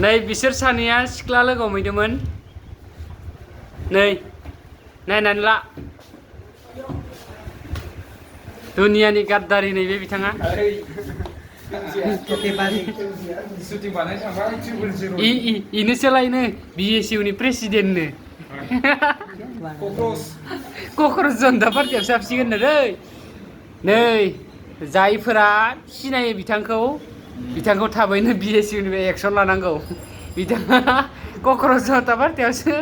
नै बिसोर सानैया सिख्ला लोगो हमहैदोंमोन नै नायनानै ला दुनियानि गाद्दारि नैबे बिथाङा इनोसोलायनो BSU नि प्रेसिडेन्टनो क'क्राझार जनता पार्टियावसो हाबसिगोन नो दै नै जायफोरा सिनायो बिथांखौ थाबैनो BSU निफ्राय एक्सन लानांगौ बिथाङा क'क्राझार जनता पार्टियावसो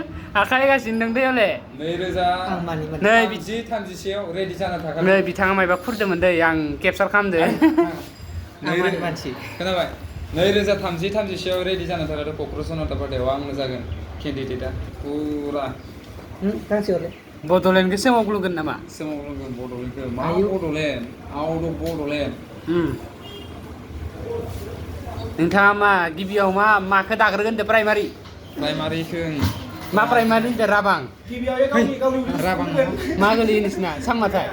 आखाइ होगासिनो दं दै हले 2030-31 रेडि जाना थागोन नै बिथाङा मायबा खुरदोंमोन दै आं केपचार खालामदो खोनाबाय 2030-31 रेडि जाना थागोन क'क्राझार जनता पार्टियाव आंनो जागोन केन्डिडेटआ पुरा बड'लेण्डखौ सोमावग्लुंगोन नामा सोमावग्लुंगोन बड'लेण्डखौ मा बड'लेण्ड आउट अफ बड'लेण्ड नोंथाङा मा गिबियाव माखौ दाग्रोगोन होनदो प्राइमारिखौ मा प्राइमारि होनदो राबां राबां मा गोलैयो नोंसिना सांमाथाय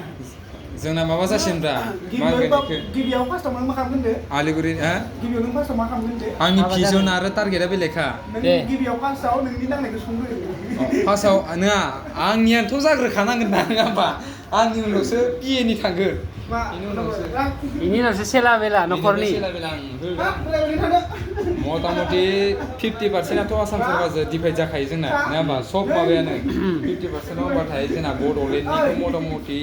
जोंना माबा जासिनब्रा गिबियाव फार्स्टआव मा खालामगोन दे आलिगुरि गिबियाव नों फार्स्टआव मा खालामगोन दे आंनि भिजन आरो टारगेटआ बेलेखा गिबियाव फार्स्टआव नोंनि नांनायखौ संग्रो फार्स्टआव नङा आंनियानोथ' जाग्रोखानांगोन ना नङा होमबा आंनि उनावसो PA नि थांगोन बेनि उनावसो सेला बेला न'खरनि मथा मथि 50%आथ' आसाम सोरखारजों डिभाइड जाखायो जोंना नङा होमबा सब माबायानो 50% होनबाथाय जोंना बड'लेण्डनिखौ मथा मथि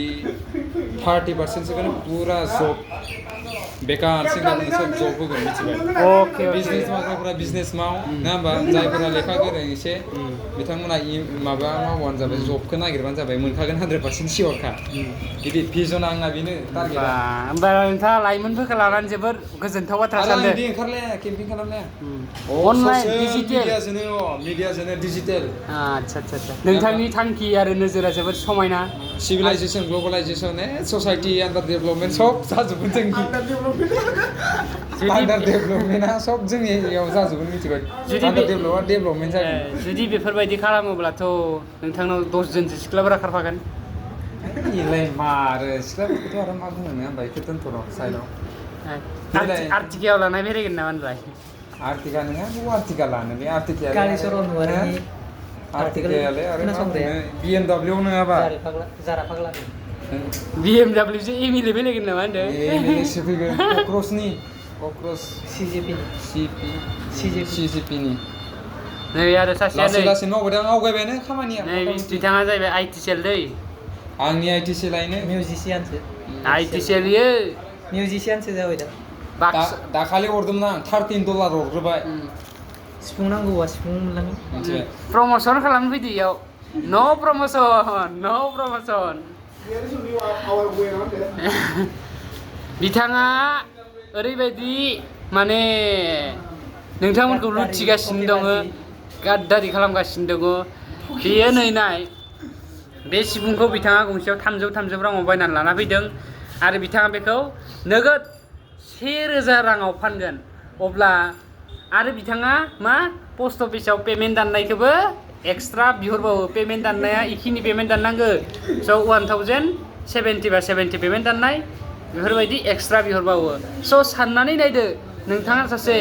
30%सोखौनो पुरा जब बेकार सेंग्राफोरनो सब जब होगोन मिथिबाय बिजनेस मावग्राफोरा बिजनेस माव नङा होमबा जायफोरा लेखा गोरों एसे बिथांमोना माबा मावबानो जाबाय जबखौ नागिरबानो जाबाय मोनखागोन 100% सियरखा बिदि भिजनआ आंना बेनो टारगेटआ होमबा नोंथाङा लाइमोनफोरखौ लानानै जोबोर गोजोनथाव बाथ्रा सानदों बिदि ओंखारलाया केम्पिं खालामलाया अनलाइन डिजिटेल मिडियाजोंनो डिजिटेल आच्छा नोंथांनि थांखि आरो नोजोरा जोबोर समायना सिभिलाइजेसन ग्लबेलाइजेसन ससाइटि आन्डार डेभेलपमेन्ट सब जाजोबगोन जोंनि आन्डार डेभेलपमेन्टआ सब जोंनियाव जाजोबगोन मिथिबाय आन्डार डेभेलपआ डेभेलपमेन्ट जागोन जुदि बेफोरबायदि खालामोब्लाथ' नोंथांनाव 10 जनसो सिख्लाफोरा खारफागोन इलाय मारो सिख्लाफोरखौथ' आरो मा बुंनो नङा होमबा बेखौ दोनथ'र' साइडआव आर्टिकायाव लानाय बेरायगोन नामा होनलाय आर्टिका नङा बे आर्टिका लानोलै आर्टिकाया आर्टिकायालाय आरो BMW नङाबा BMW जो एमएलए बेरायगोन नामा होनदों एमएलएसो फैगोन क'क्राझ CGP नि नै आरो सासेया नै लासै मावबाय आं आवगायबायानो खामानिया नै बिथाङा जाहैबाय आइटिसिएल दै आंनि आइटिसिएल लायनो मिउजिशियानसो आइटिसिएल इयो मिउजिशियानसो जाबाय दा दाखालि हरदोंमोन आं $13 हरग्रोबाय सिफुं नांगौबा सिफुं मोनलाङो प्रम'सन खालामनो फैदो इयाव नो प्रम'सन बिथाङा ओरैबायदि माने नोंथांमोनखौ लुथिगासिनो दङ गाद्दारि खालामगासिनो दङ बेयो नै नाय बे सिफुंखौ बिथाङा गंसेयाव 300 राङाव बायनानै लाना फैदों आरो बिथाङा बेखौ नोगोद 1000 राङाव फानगोन अब्ला आरो बिथाङा मा पस्ट अफिसाव पेमेन्ट दाननायखौबो एक्सट्रा बिहरबावो पेमेन्ट दाननाया इखिनि पेमेन्ट दाननांगौ स' 1070 बा 70 पेमेन्ट दाननाय बेफोरबायदि एक्सट्रा बिहरबावो स' साननानै नायदो नोंथाङा सासे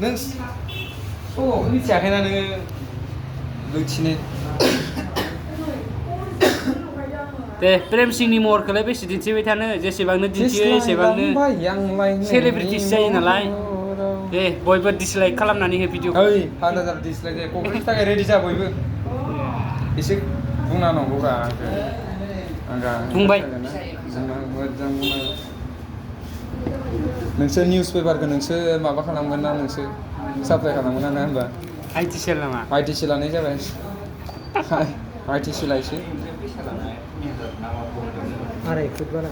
नों मिथियाखैना नोङो लुथिनो दे प्रेम सिंनि महरखौलाय बेसे दिन्थिबाय थानो जेसेबांनो दिन्थियो एसेबांनो सेलिब्रिटिस जायो नालाय दे बयबो डिसलाइक खालामनानै हो भिडिअखौ 1000 डिसलाइक जायो क'क्राझारनि थाखाय रेडि जा बयबो एसे बुंना नांगौब्रा बुंबाय नोंसोर निउस पेपारखौ नोंसोर माबा खालामगोन ना नोंसोर साप्लाइ खालामगोन ना होनबा आइटिसिएल नामा आइटिसि लानाय जाबाय आइटिसि लायसै 2.5 फुट बारा